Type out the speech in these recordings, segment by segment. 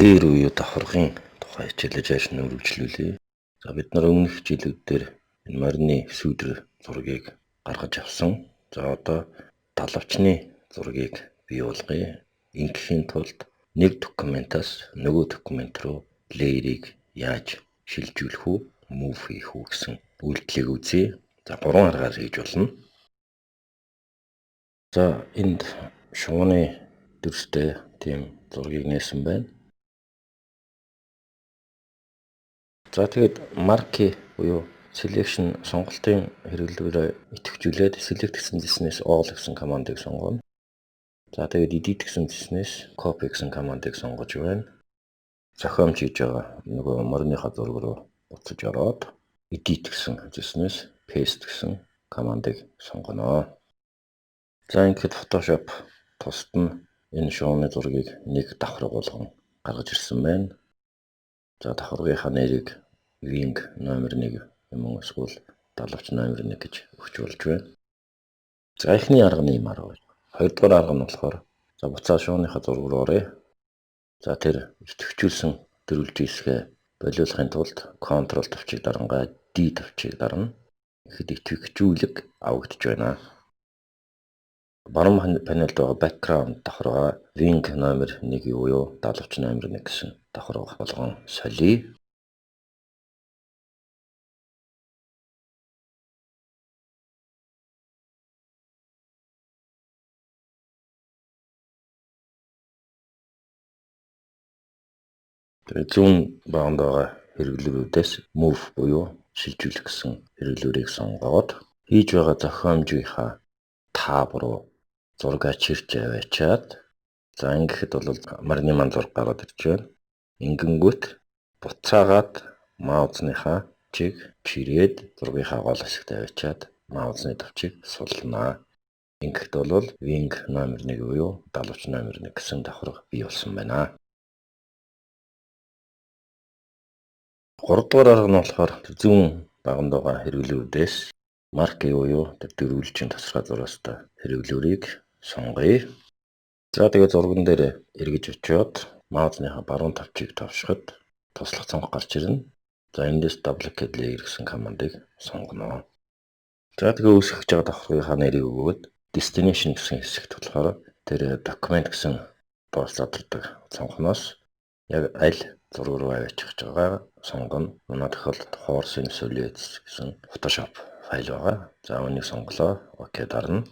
Layer буюу давхаргын тухай хичээлээ жааш нь үргэлжлүүлье. За бид нар өмнөх хичээлүүд дээр энэ морины сүүдэр зургийг гаргаж авсан. За одоо далавчны зургийг бий болгоё. Ингэхийн тулд нэг документаас нөгөө документ руу layer-ыг яаж шилжүүлэх үү, move хийх үү гэсэн үйлдэлийг үзье. За гурван аргаар хийж болно. За энд шувууны дүрстэй тийм зургийг нээсэн байна. За тэгээд marquee буюу selection сонголтын хэрэглүүрээ идэвхжүүлээд select гэсэн зэснээс all гэсэн командыг сонгоно. За тэгээд edit гэсэн зэснээс copy гэсэн командыг сонгож байна. Зохиомж хийж байгаа нөгөө мориныхаа зураг руу буцаж ороод edit гэсэн зэснээс paste гэсэн командыг сонгоно. За ингээд Photoshop тусад нь энэ шувууны зургийг нэг давхарга болгон гаргаж ирсэн байна. За давхаргынхаа нэрийг wing номер 1 юм уу эсвэл далавч номер 1 гэж өгч болж байна. За эхний арга нь ийм арга байна. Хоёрдугаар арга нь болохоор за буцаа шууныхаа зураг руу оръё. За тэр идэвхжүүлсэн дөрвөлж хэсгээ болиулахын тулд Ctrl товчийг дарангаа D товчийг дарна. Тэгэхэд идэвхжүүлэг авагдаж байна. Баруун панелд байгаа background давхаргаа wing номер 1 буюу далавч номер 1 гэсэн давхарга болгон солиё. Тэгээ зүүн баганд байгаа хэрэглүүрүүдээс move буюу шилжүүлэх гэсэн хэрэглүүрийг сонгоод хийж байгаа зохиомжийнхаа тааб руу зургаа чирч аваачаад за ингэхэд бол морины маань зураг гараад ирж байна. Ингэнгүүт буцаагаад маусныхаа чиг чирээд зургийнхаа гол хэсэгт аваачаад маусны товчийг сулнаа. Ингэхэд бол wing номер 1 буюу далавч номер 1 гэсэн давхарга бий болсон байна. Гуравдугаар арга нь болохоор зүүн баганд байгаа хэрэглүүрдээс marquee буюу тэр дөрвөлжин тасархай зураастай хэрэглүүрийг сонгоё. За тэгээ зурган дээр эргэж очиод маусныхаа баруун товчийг товшиход туслах цонх гарч ирнэ. За эндээс duplicate layer гэсэн командыг сонгоно. За тэгээ үүсгэж байгаа давхаргынхаа нэрийг өгөөд destination гэсэн хэсэгт болохоор тэр document гэсэн доор задардаг цонхноос яг аль зураг руу аваачих гэж байгаа сонгоно. Манай тохиолдолд Horse in Silhouettes гэсэн Photoshop файл байгаа. За үүнийг сонголоо. Окей дарна.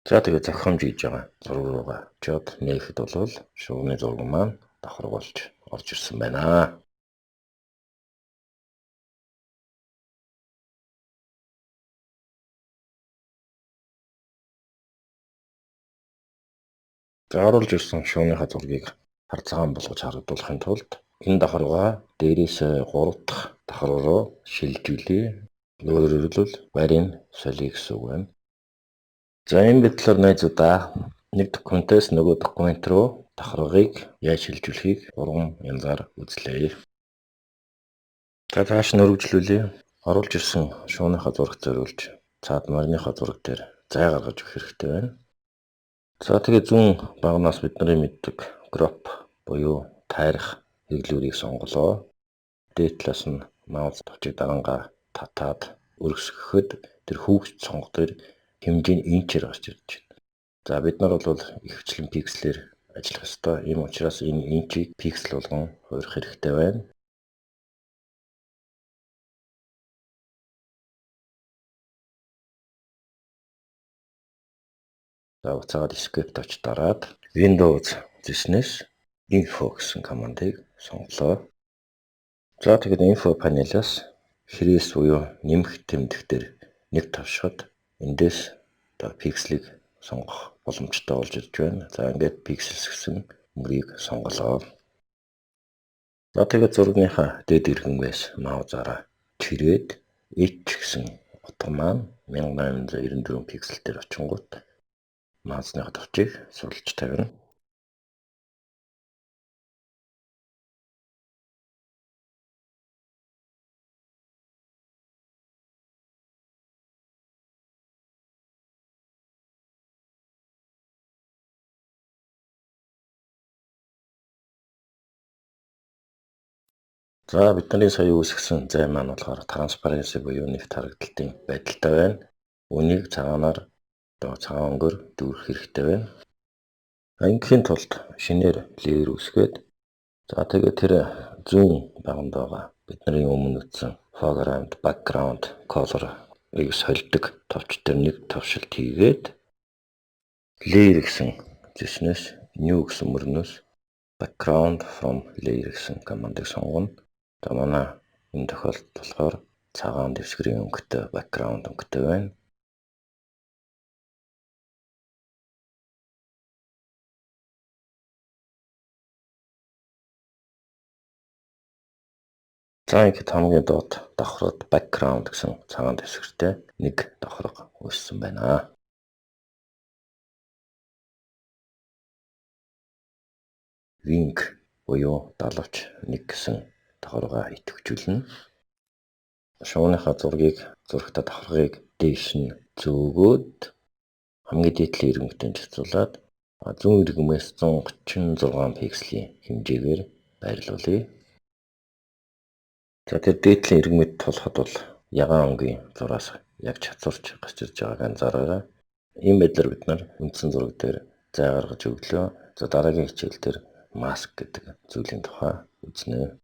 За тэгээ зохиомж хийж байгаа зураг руугаа очиод нээхэд бол шувууны зураг маань давхарга болж орж ирсэн байна. За оруулж ирсэн шувууныхаа зургийг хар цагаан болгож харагдуулахын тулд энэ давхаргаа дээрээс 3 дахь давхарга руу шилжүүлье. Өөрөөр хэлбэл варийн солиё гэсэн үг байна. За энэ байдлаар найзуудаа нэг документээс нөгөө документ руу давхаргыг яаж шилжүүлэхийг 3 янзаар үзлээ. За цааш нь үргэлжлүүлье. Оруулж ирсэн шувууныхаа зурагт зориулж цаад мориныхаа зураг дээр зай гаргаж өгөх хэрэгтэй байна. За тэгээ зүүн багнаас бидний мэддэг crop буюу тайрах хэрэглүүрийг сонголоо. Дээд талаас нь маус товчийг дарангаа татаад өргөсгөхөд тэр хүүгч цонх дээр хэмжээ нь инчээр гарч ирж байна. За бид нар бол ихэвчлэн пикселээр ажиллах ёстой. Ийм учраас энэ инчийг пиксел болгон хувирах хэрэгтэй байна. За буцаагаад escape товч дараад Windows зэснээс info гэсэн командыг сонголоо. За тэгээд info панелаас хрээс буюу нэмэх тэмдэг дээр нэг товшиход эндээс одоо пикселийг сонгох боломжтой болж ирж байна. За ингээд pixels гэсэн мөрийг сонголоо. За тэгээд зургийнхаа дээд иргэнгээс маусаараа чирээд H гэсэн утга маань 1894 пиксел дээр очингуут маусныхаа товчийг сулж тавина. За, бидний сая үүсгэсэн зай маань болохоор transparency буюу нэгт харагдалтын байдалтай байна. Үүнийг цагаанаар, одоо цагаан өнгөөр дүүргэх хэрэгтэй байна. Ингээхийн тулд шинээр layer үүсгээд, за, тэгээд тэр зүүн баганд байгаа бидний өмнө үзсэн foreground, background color-ыг сольдог товч дээр нэг товшилт хийгээд layer гэсэн зэснээс new гэсэн мөрнөөс background from layer гэсэн командыг сонгоно. За, манай энэ тохиолдолд болохоор цагаан дэвсгэрийн өнгөтэй background өнгөтэй байна. За, ингээд хамгийн доод давхраад background гэсэн цагаан дэвсгэртэй нэг давхарга үүссэн байна. Wing буюу далавч 1 гэсэн давхаргаа идэвхжүүлнэ. Шувууныхаа зургийг, зурагтай давхаргыг дээш нь зөөгөөд хамгийн дээд талын ирмэгтэй зарцуулаад зүүн иргэмээс 136 пикселийн хэмжээгээр байрлуулъя. За, тэр дээд талын иргэмэд тулахад бол ягаан өнгийн зураас яг чадварч гарч ирж байгааг анзаараарай. Ийм байдлаар бид нар үндсэн зураг дээр зай гаргаж өглөө. За, дараагийн хичээл дээр маск гэдэг зүйлийн тухай үзнэ.